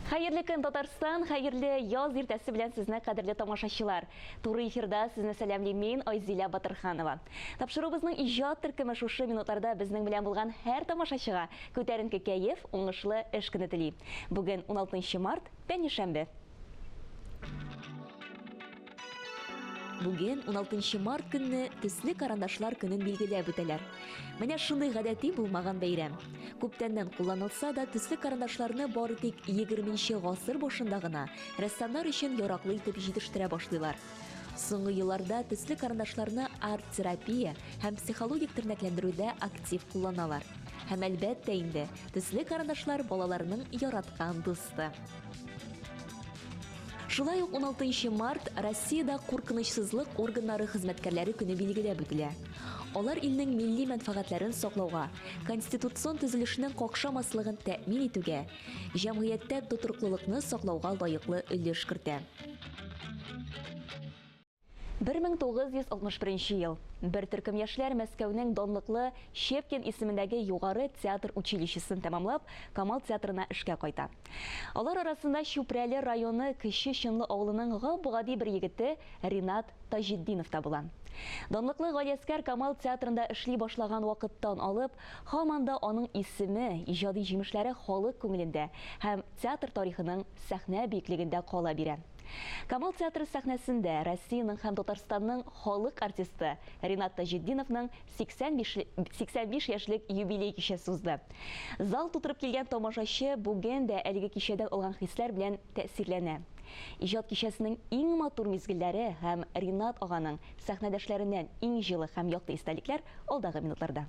Хәерле көн, Татарстан, хәерле яз иртәсе белән сезне, кадерле тамашачылар. Туры эфирда сезне сәламлим мин, Айзилә Батырханова. Тапшыруыбызның иҗат төркеме шушы минутларда безнең белән булган һәр тамашачыга күтәренке кәеф, уңышлы эш көне тели. Бүген 16 март, пәнҗешәмбе. Бүген 16 март көнне төсле карандашлар көнен билгеләп үтәләр. Менә шундый гадәти булмаган бәйрәм. Күптәннән кулланылса да, төсле карандашларны бары тик 20 гасыр башында гына рәссамнар өчен яраклы итеп җитештерә башлыйлар. Соңгы елларда төсле карандашларны арт-терапия һәм психологик тернәкләндерүдә актив кулланалар. Һәм әлбәттә инде, төсле карандашлар балаларның яраткан дусты. Шулай ук 16 март Россиядә куркынычсызлык органнары хезмәткәрләре көне билгеләп үтелә. Алар илнең милли мәнфәгатьләрен саклауга, конституцион төзелешнең какшамаслыгын тәэмин итүгә, җәмгыятьтә тотрыклылыкны саклауга лаеклы өлеш кертә. 1961 ел. Бер төркем яшьләр Мәскәүнең данлыклы Щепкин исемендәге югары театр училищесын тәмамлап, Камал театрына эшкә кайта. Алар арасында Чүпрәле районы Кече Чынлы авылының гап-гади бер егете Ринат Таҗетдинов та була. Данлыклы Галиәсгар Камал театрында эшли башлаган вакыттан алып, һаман да аның исеме, иҗади җимешләре халык күңелендә һәм театр тарихының сәхнә биеклегендә кала бирә. Камал театры сәхнәсендә Россиянең һәм Татарстанның халык артисты Ринат Таҗетдиновның 85, 85 яшьлек юбилей кичәсе узды. Зал тутырып килгән тамашачы бүген дә әлеге кичәдән алган хисләр белән тәэсирләнә. Иҗат кичәсенең иң матур мизгелләре һәм Ринат аганың сәхнәдәшләреннән иң җылы һәм якты истәлекләр алдагы минутларда.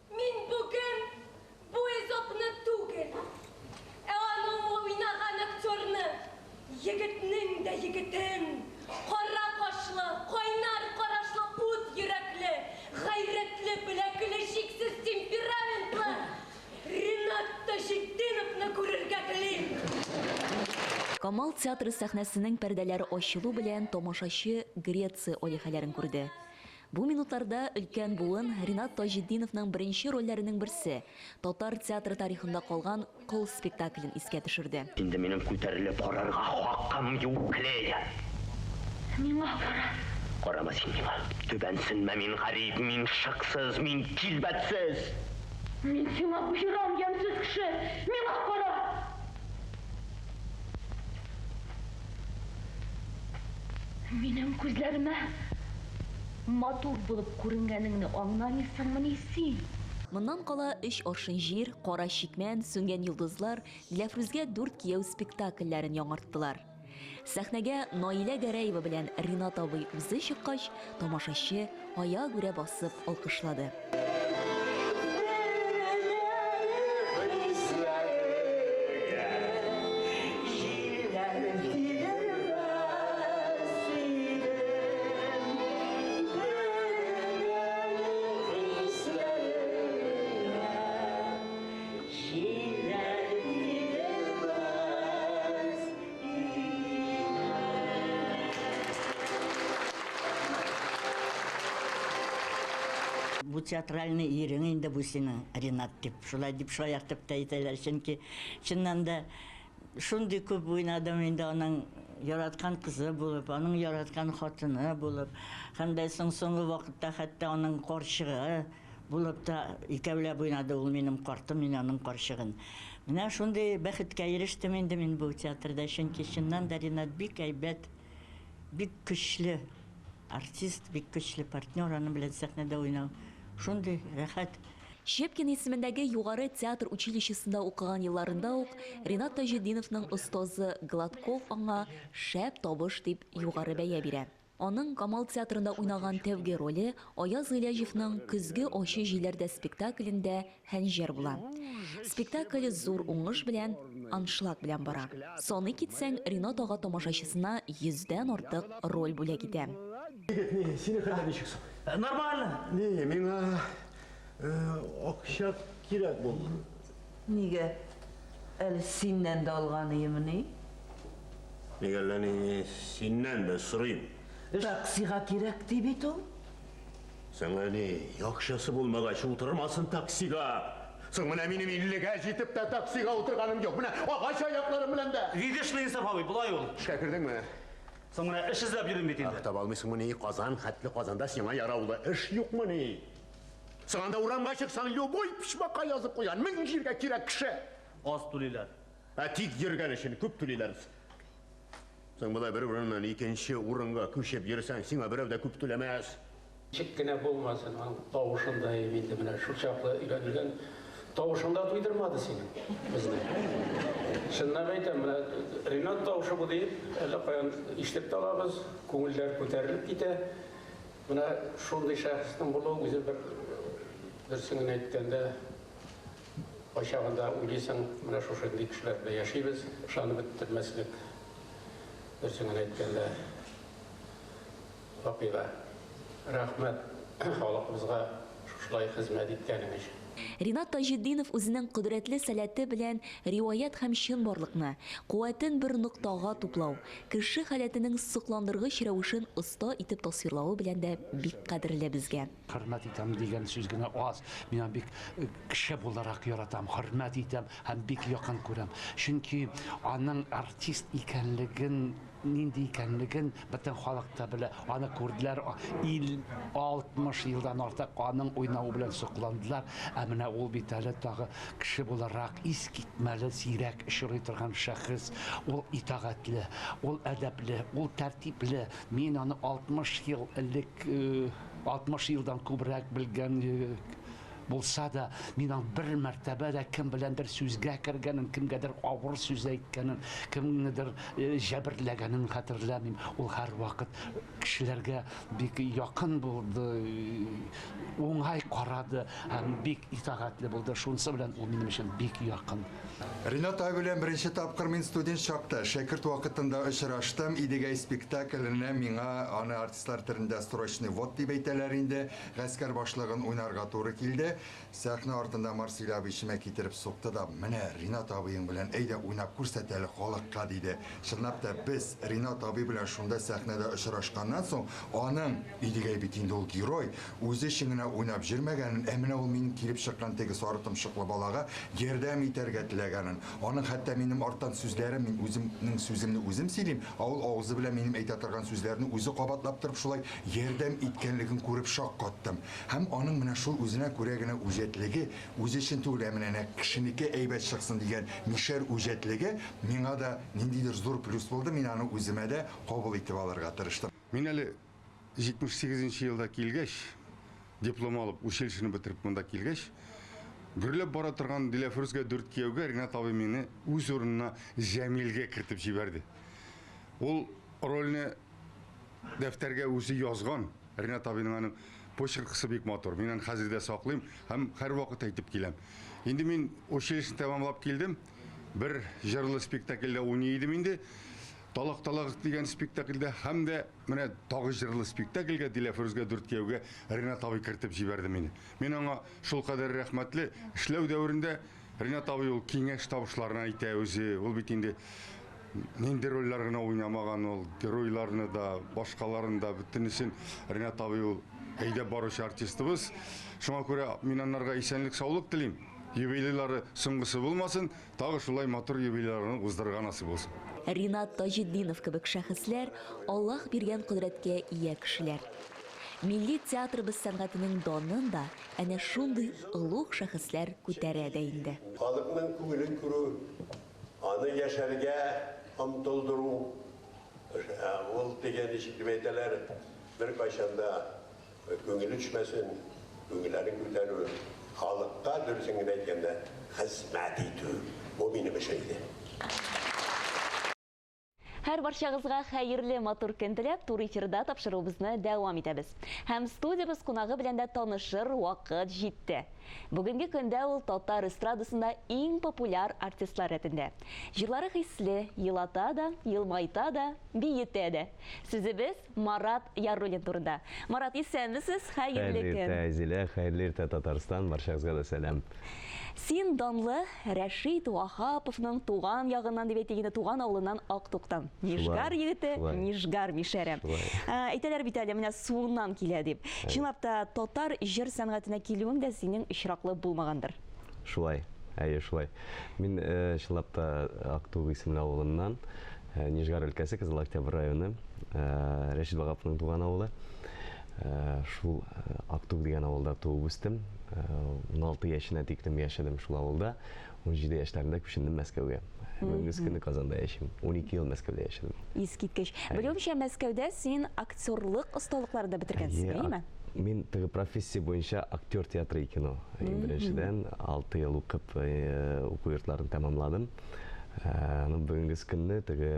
Мин бүген бу Эзопны түгел, ә аны уйнаган актерны, егетнең дә егетен, кара кашлы, кайнар карашлы, ут йөрәкле, гайрәтле, беләкле, чиксез темпераментлы Ринат Таҗетдиновны күрергә телим. Камал театры сәхнәсенең пәрдәләре ачылу белән тамашачы Греция алиһәләрен күрде. Бу минутларда өлкән буын Ринат Таҗетдиновның беренче рольләренең берсе, татар театры тарихында калган Кол спектаклен искә төшерде. Инде минем күтәрелеп карарга хакым юк, Лея. Миңа кара. Карама син миңа. Түбәнсенмә, мин гарип, мин шыксыз, мин килбәтсез. Мин сиңа боерам, ямьсез кеше, миңа кара! Минем күзләремә матур булып күренгәнеңне аңламыйсыңмыни син? Моннан кала Өч аршын җир, Кара чикмән, Сүнгән йолдызлар, Диләфрүзгә дүрт кияү спектакльләрен яңарттылар. Сәхнәгә Наилә Гәрәева белән Ринат абый үзе чыккач, тамашачы аягүрә басып алкышлады. Бу театральный ирең инде бу синең, Ринат, дип, шулай дип шаяртып та әйтәләр. Чөнки чыннан да шундый күп уйнадым инде аның яраткан кызы булып, аның яраткан хатыны булып, һәм дә соң соңгы вакытта хәтта аның карчыгы булып та икәүләп уйнады ул минем картым, мин аның карчыгын. Менә шундый бәхеткә ирештем инде мин бу театрда, чөнки чыннан да Ринат бик әйбәт, бик көчле артист, бик көчле партнер, аның белән сәхнәдә уйнау шундый рәхәт. Щепкин исемендәге югары театр училищесында укыган елларында ук Ринат Таҗетдиновның остазы Гладков аңа шәп табыш дип югары бәя бирә. Аның Камал театрында уйнаган тәүге роле Аяз Гыйләҗевның Көзге ачы җилләрдә спектаклендә Хәнҗәр була. Спектакль зур уңыш белән, аншлаг белән бара. Саный китсәң, Ринат ага тамашачысына йөздән артык роль бүләк итә. Егет, ни, синең хәлләр ничек соң? Нормально. Ни, миңа акча кирәк булды. Нигә? Әле синнән дә алган иемени? Ник әллә ни синнән дә сорыйм? Таксига кирәк ди бит ул. Сиңа ни, акчасы булмагач, утырмасын таксига. Соң менә минем иллегә җитеп тә таксига утырганым юк. Менә агач аякларым белән дә. Видишь ли, Инсаф абый, болай ул. Эшкә кердеңме? Соң менә эш эзләп йөрим бит инде. Ах, таба алмыйсыңмыни? Казан хәтле Казанда сиңа яраулы эш юкмыни? Соң анда урамга чыксаң, любой почмакка язып куйган, 1000 җиргә кирәк кеше. Аз түлиләр. Ә тик йөргән өчен күп түлиләр. Соң болай бер урыннан икенче урынга күчеп йөрсәң, сиңа берәү дә күп түләмәс. Ничек кенә булмасын, аның тавышын да инде менә шул чаклы өйрәнелгән тавышың да туйдырмады синең безне. Чынлап әйтәм, менә Ринат тавышы бу диеп, әллә каян ишетеп тә алабыз, күңелләр күтәрелеп китә. Менә шундый шәхеснең булуы үзе бер дөресен генә әйткәндә, кайчагында уйлыйсың, менә шушындый кешеләр белән яшибез, ышанып бетермәслек, дөресен генә әйткәндә, вакыйга. Рәхмәт халкыбызга шушылай хезмәт иткәнең өчен. Ринат Таҗетдинов үзенең кодрәтле сәләте белән риваять һәм чынбарлыкны, куәтен бер ноктага туплау, кеше халәтенең сокландыргыч рәвешен оста итеп тасвирлавы белән дә бик кадерле безгә. Хөрмәт итәм дигән сүз генә аз. Мин аны бик кеше буларак яратам, хөрмәт итәм һәм бик якын күрәм. Чөнки аның артист икәнлеген, нинди икәнлеген бөтен халык та белә. Аны күрделәр, 60 елдан артык аның уйнавы белән сокландылар. Ә менә ул бит әле тагы кеше буларак искитмәле, сирәк очрый торган шәхес. Ул итагатьле, ул әдәпле, ул тәртипле. Мин аны 60 ел элек, 60 елдан күбрәк белгән булса да, мин аның бер мәртәбә дә кем беләндер сүзгә кергәнен, кемгәдер авыр сүз әйткәнен, кемнедер җәберләгәнен хәтерләмим. Ул һәрвакыт кешеләргә бик якын булды, уңай карады һәм бик итагатьле булды. Шунысы белән ул минем өчен бик якын. Ринат абый белән беренче тапкыр мин студент чакта, шәкерт вакытында очраштым. Идегәй спектакленә миңа, аны артистлар телендә срочный ввод дип әйтәләр инде, гаскәр башлыгын уйнарга туры килде. Сәхнә артында Марсель абый ишемә китереп сукты да, менә Ринат абыең белән әйдә уйнап күрсәт әле халыкка, диде. Чынлап та без Ринат абый белән шунда сәхнәдә очрашканнан соң, аның Идегәй бит инде ул герой, үзе өчен генә уйнап йөрмәгәнен, ә менә ул минем килеп чыккан теге сары томшыклы балага ярдәм итәргә теләгәнен, аның хәтта минем арттан сүзләрем, мин үземнең сүземне үзем сөйлим, ә ул авызы белән минем әйтә торган сүзләрне үзе кабатлап торып шулай ярдәм иткәнлеген күреп шаккаттым. Һәм аның менә шул үзенә күрә генә үҗәтлеге, үзе өчен түгел, ә менә нәкъ кешенеке әйбәт чыксын дигән мишәр үҗәтлеге миңа да ниндидер зур плюс булды, мин аны үземә дә кабул итеп алырга тырыштым. Мин әле 78 елда килгәч, диплом алып, училищены бетереп монда килгәч, гөрләп бара торган Диләфрүзгә дүрт кияүгә Ринат абый мине үз урынына Җәмилгә кертеп җибәрде. Ул рольне дәфтәргә үзе язган. Ринат абыйның аның почеркысы бик матур. Мин аны хәзер дә саклыйм һәм һәрвакыт әйтеп киләм. Инде мин училищены тәмамлап килдем. Бер җырлы спектакльдә уйный идем инде. Талак-талак дигән спектакльдә һәм дә менә тагы җырлы спектакльгә Диләфрүзгә дүрт кияүгә Ринат абый кертеп җибәрде мине. Мин аңа шулкадәр рәхмәтле. Эшләү дәверендә Ринат абый ул киңәш табышларына әйтә үзе. Ул бит инде нинди рольләр генә уйнамаган ул, геройларны да, башкаларын да, бөтенесен Ринат абый ул әйдәп баручы артистыбыз. Шуңа күрә мин аннарга исәнлек, саулык телим. Юбилейлары соңгысы булмасын, тагы шулай матур юбилейларны уздырырга насыйп булсын. Ринат Таҗетдинов кебек шәхесләр Аллаһ биргән кодрәткә ия кешеләр. Милли театрыбыз сәнгатенең данын да әнә шундый олуг шәхесләр күтәрә дә инде. Халыкның күңелен күрү, аны яшәргә омтылдыру, ул теге ничек дип әйтәләр, беркайчан да күңеле төшмәсен, күңелләрен күтәрү, халыкка дөресен генә әйткәндә хезмәт итү. Бу минем эшем иде. Һәр барчагызга хәерле матур көн теләп, туры эфирда тапшыруыбызны дәвам итәбез. Һәм студиябез кунагы белән дә танышыр вакыт җитте. Бүгенге көндә ул татар эстрадасында иң популяр артистлар рәтендә. Җырлары хисле, елата да, елмайта да, биетә дә. Сүзебез Марат Яруллин турында. Марат, исәнмесез, хәерле Хәерле көн. иртә, Айзилә, хәерле иртә, Татарстан, барчагызга да сәлам. Син данлы Рәшит Ваһаповның туган ягыннан дип әйтик инде, туган авылыннан Актуктан. Нижгар егете, Нижгар мишәре. Әйтәләр бит әле, менә суыннан килә дип. Чынлап та татар җыр сәнгатенә килүең дә синең очраклы булмагандыр. Шулай, әйе, шулай. Мин чынлап та Актуг исемле авылыннан, Нижгар өлкәсе, Кызыл Октябрь районы, Рәшит Вагаповның туган авылы. Шул Актуг дигән авылда туып үстем. 16 яшенә тиклем яшәдем шул авылда. 17 яшьләрендә күчендем Мәскәүгә. Бүгенге көндә Казанда яшим. 12 ел Мәскәүдә яшәдем. Искиткеч. Белүемчә, Мәскәүдә син актерлык осталыкларын да бетергәнсең, әйеме? Мин теге профессия буенча актер театры и кино. Иң беренчедән 6 ел укып, уку йортларын тәмамладым. Ну, бүгенге көнне теге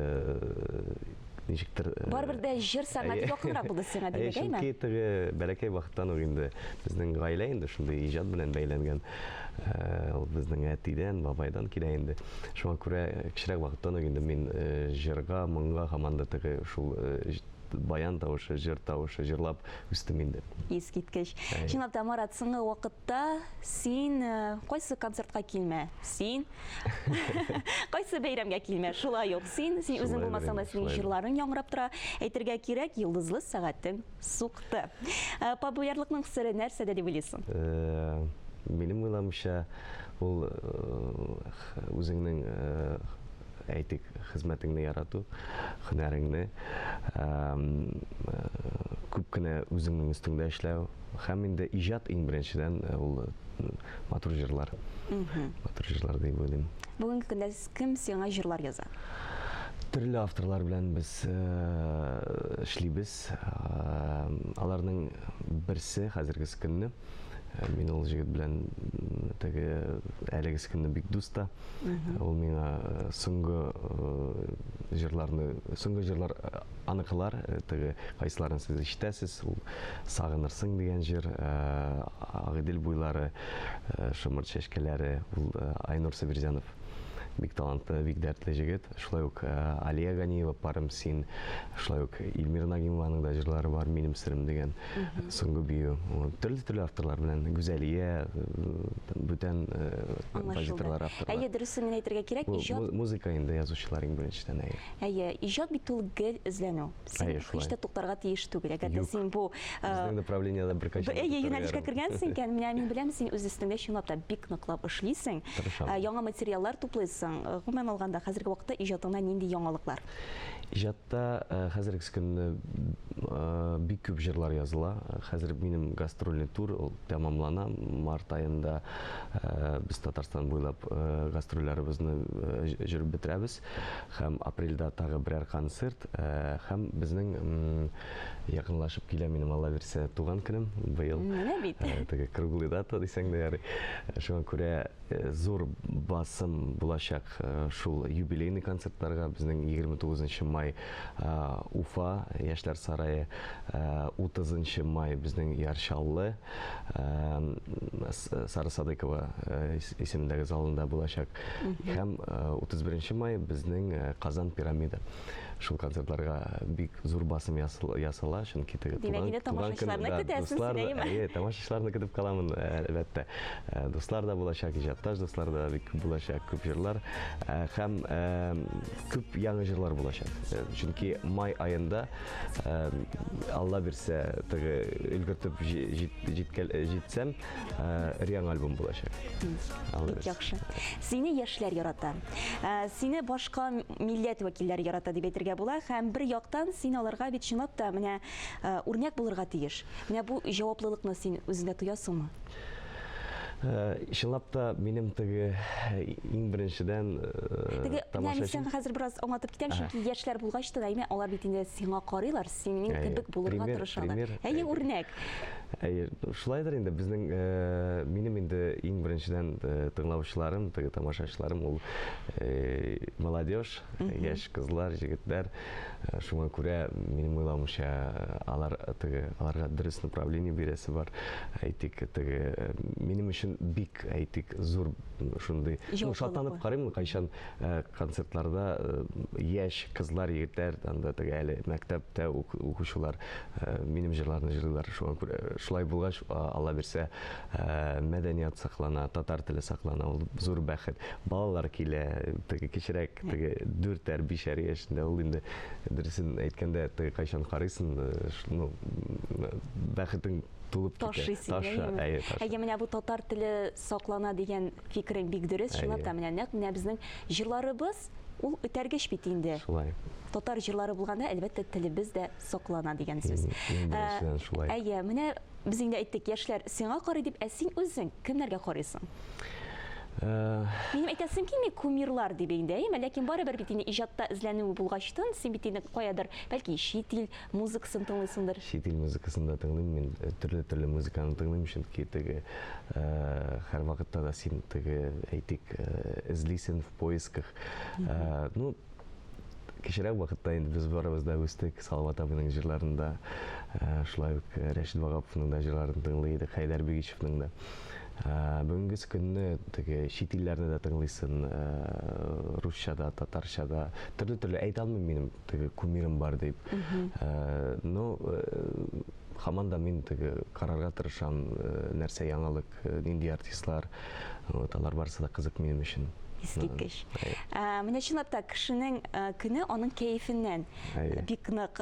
ничектер Барыбер дә җыр сәнгате якынрак булды сиңа, димәк, әйме? Чөнки теге бәләкәй вакыттан ук инде безнең гаилә инде шундый иҗат белән бәйләнгән. Ул безнең әтидән, бабайдан килә инде. Шуңа күрә кечерәк вакыттан ук инде мин җырга, моңга һаман да теге шул баян тавышы, җыр тавышы җырлап үстем инде. Искиткеч. Чынлап та, Марат, соңгы вакытта син кайсы концертка килмә? Син кайсы бәйрәмгә килмә? Шулай ук син, син үзең булмасаң да синең җырларың яңгырап тора. Әйтергә кирәк, йолдызлы сәгатең сукты. Популярлыкның сере нәрсәдә дип уйлыйсың? Минем уйламча, ул үзеңнең әйтик, хезмәтеңне ярату, һөнәреңне, күп кенә үзеңнең өстеңдә эшләү һәм инде иҗат иң беренчедән ул матур җырлар. Матур җырлар дип уйлыйм. Бүгенге көндә кем сиңа җырлар яза? Төрле авторлар белән без эшлибез. Аларның берсе хәзерге көнне. Мин ул җегет белән теге әлеге көнне бик дус та. Ул миңа соңгы җырларны, соңгы җырлар аныкылар, теге кайсыларын сез ишетәсез, ул Сагынырсың дигән җыр, Агыйдел буйлары, Шомырт чәчкәләре, ул Айнур Сабирзянов. Бик талантлы, бик дәртле җегет. Шулай ук Алия Ганиева, Парым син, шулай ук Эльмира Нагимованың да җырлары бар, Минем серем дигән соңгы бию. Төрле-төрле авторлар белән, Гүзәлия, бүтән композиторлар, авторлар. Әйе, дөресен генә әйтергә кирәк, иҗат музыка инде язучылар иң беренчедән, әйе. Әйе, иҗат бит ул гел эзләнү. Син һич тә туктарга тиеш түгел. Әгәр дә син бу безнең направлениедә беркайчан да әйе, юнәлешкә кергәнсең икән, менә мин беләм, син үз өстеңдә чынлап та бик ныклап эшлисең. Яңа материаллар туплыйсың. Гомумән алганда, хәзерге вакытта иҗатыңда нинди яңалыклар? Иҗатта хәзерге көнне бик күп җырлар языла. Хәзер минем гастрольный тур ул тәмамлана. Март аенда без Татарстан буйлап гастрольләребезне җөреп бетерәбез. Һәм апрельдә тагы берәр концерт, һәм безнең якынлашып килә минем, Алла бирсә, туган көнем быел. Менә бит. Теге круглый дата дисәң дә ярый. Шуңа күрә зур басым булачак шул юбилейный концертларга. Безнең 29 май Уфа Яшьләр сарае, 30 май безнең Яр Чаллы Сара Садыкова исемендәге залында булачак. Һәм 31 май безнең Казан пирамида. Шул концертларга бик зур басым ясала, чөнки теге туган тамашачыларны көтәсең син, әйеме? Әйе, тамашачыларны көтеп каламын, әлбәттә. Дуслар да булачак, иҗатташ дуслар да бик күп булачак, күп җырлар һәм күп яңа җырлар булачак. Чөнки май аенда Алла бирсә, теге өлгертеп җитсәм, яңа альбом булачак. Бик яхшы. Сине яшьләр ярата. Сине башка милләт вәкилләре ярата дип әйтергә була, һәм бер яктан син аларга бит чынлап та менә үрнәк булырга тиеш. Менә бу җаваплылыкны син үзеңдә тоясыңмы? Чынлап та минем теге иң беренчедән теге менә мин хәзер бераз аңлатып китәм, чөнки яшьләр булгач та әйме алар бит инде сиңа карыйлар, синең кебек булырга тырышалар. Әйе, үрнәк. Әйе, шулайдыр инде безнең минем инде иң беренчедән тыңлаучыларым, теге тамашачыларым ул молодежь, яшь кызлар, егетләр. Шуңа күрә минем уйлавымча, алар теге аларга дөрес направление бирәсе бар. Әйтик, теге минем өчен бик әйтик зур шундый. Ну, шатланып карыйм, кайчан концертларда яшь кызлар, егетләр, анда теге әле мәктәптә укучылар минем җырларны җырлыйлар. Шуңа күрә Шулай булгач, Алла бирсә, мәдәният саклана, татар теле саклана, ул зур бәхет. Балалар килә, теге кечерәк, теге дүртәр, бишәр яшендә, ул инде дөресен әйткәндә, теге кайчан карыйсың, ну, бәхетең тулып китә. Ташый син, Таша, әйе, таша. Әйе, менә бу татар теле саклана дигән фикерең бик дөрес. Чынлап та, менә нәкъ менә безнең җырларыбыз ул үтәргеч бит инде. Шулай. Татар җырлары булганда, әлбәттә, телебез дә саклана дигән сүз. Иң беренчедән шулай. Әйе, менә без инде әйттек, яшьләр сиңа карый дип, ә син үзең кемнәргә карыйсың? Минем әйтәсем килми кумирлар дип инде, әйеме? Ләкин барыбер бит инде иҗатта эзләнү булгачтын, син бит инде каядыр, бәлки чит ил музыкасын тыңлыйсыңдыр. Чит ил музыкасын да тыңлыйм мин, төрле-төрле музыканы тыңлыйм, чөнки теге һәрвакытта да син теге, әйтик, эзлисең в поисках. Ну, кечерәк вакытта инде без барыбыз да үстек, Салават абыйның җырларын да, шулай ук Рәшит Ваһаповның да җырларын тыңлый идек, Хәйдәр Бигичевның да. Бүгенге көнне теге чит илләрне дә тыңлыйсың, русча да, татарча да, төрле-төрле әйтә алмыйм минем теге кумирым бар дип. Но һаман да мин теге карарга тырышам, нәрсә яңалык, нинди артистлар, вот алар барысы да кызык минем өчен. Искиткеч. Менә чынлап та кешенең көне аның кәефеннән бик нык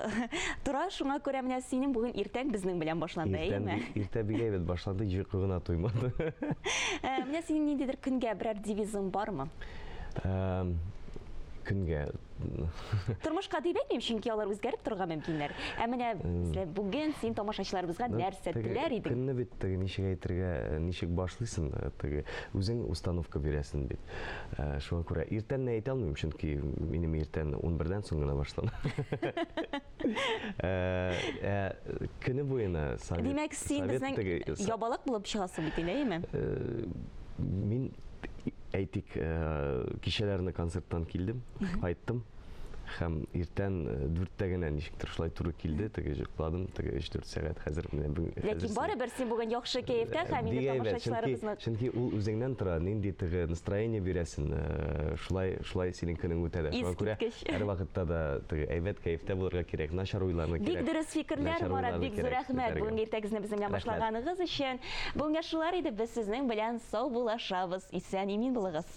тора. Шуңа күрә менә синең бүген иртәң безнең белән башланды, әйеме? Иртә бик әйбәт башланды, йокы гына туймады. Менә синең ниндидер көнгә берәр девизың бармы? Көнгә Тормышка дип әйтмим, чөнки алар үзгәреп торырга мөмкиннәр. Ә менә мәсәлән, бүген син тамашачыларыбызга нәрсә теләр идең? Көнне бит теге ничек әйтергә, ничек башлыйсың, теге үзең установка бирәсең бит. Шуңа күрә иртән әйтә алмыйм, чөнки минем иртән 11-дән соң гына башлана. Ә көне буена совет. Димәк, син безнең ябалак булып чыгасың бит инде, әйеме? Мин әйтик, кичәләрне концерттан килдем, кайттым. Һәм иртән дүрттә генә ничектер шулай туры килде, теге йокладым, теге 3-4 сәгать хәзер менә бүген. Ләкин барыбер син бүген яхшы кәефтә һәм инде тамашачыларыбызны. Чөнки ул үзеңнән тора, нинди теге настроение бирәсен, шулай шулай синең көнең үтә дә. Шуңа күрә һәрвакытта да теге әйбәт кәефтә булырга кирәк, начар уйларны кирәк. Бик дөрес фикерләр, Марат, бик зур рәхмәт бүгенге иртәгезне безнең белән башлаганыгыз өчен. Бүгенгә шулар иде, без сезнең белән саубуллашабыз. Исән-имин булыгыз.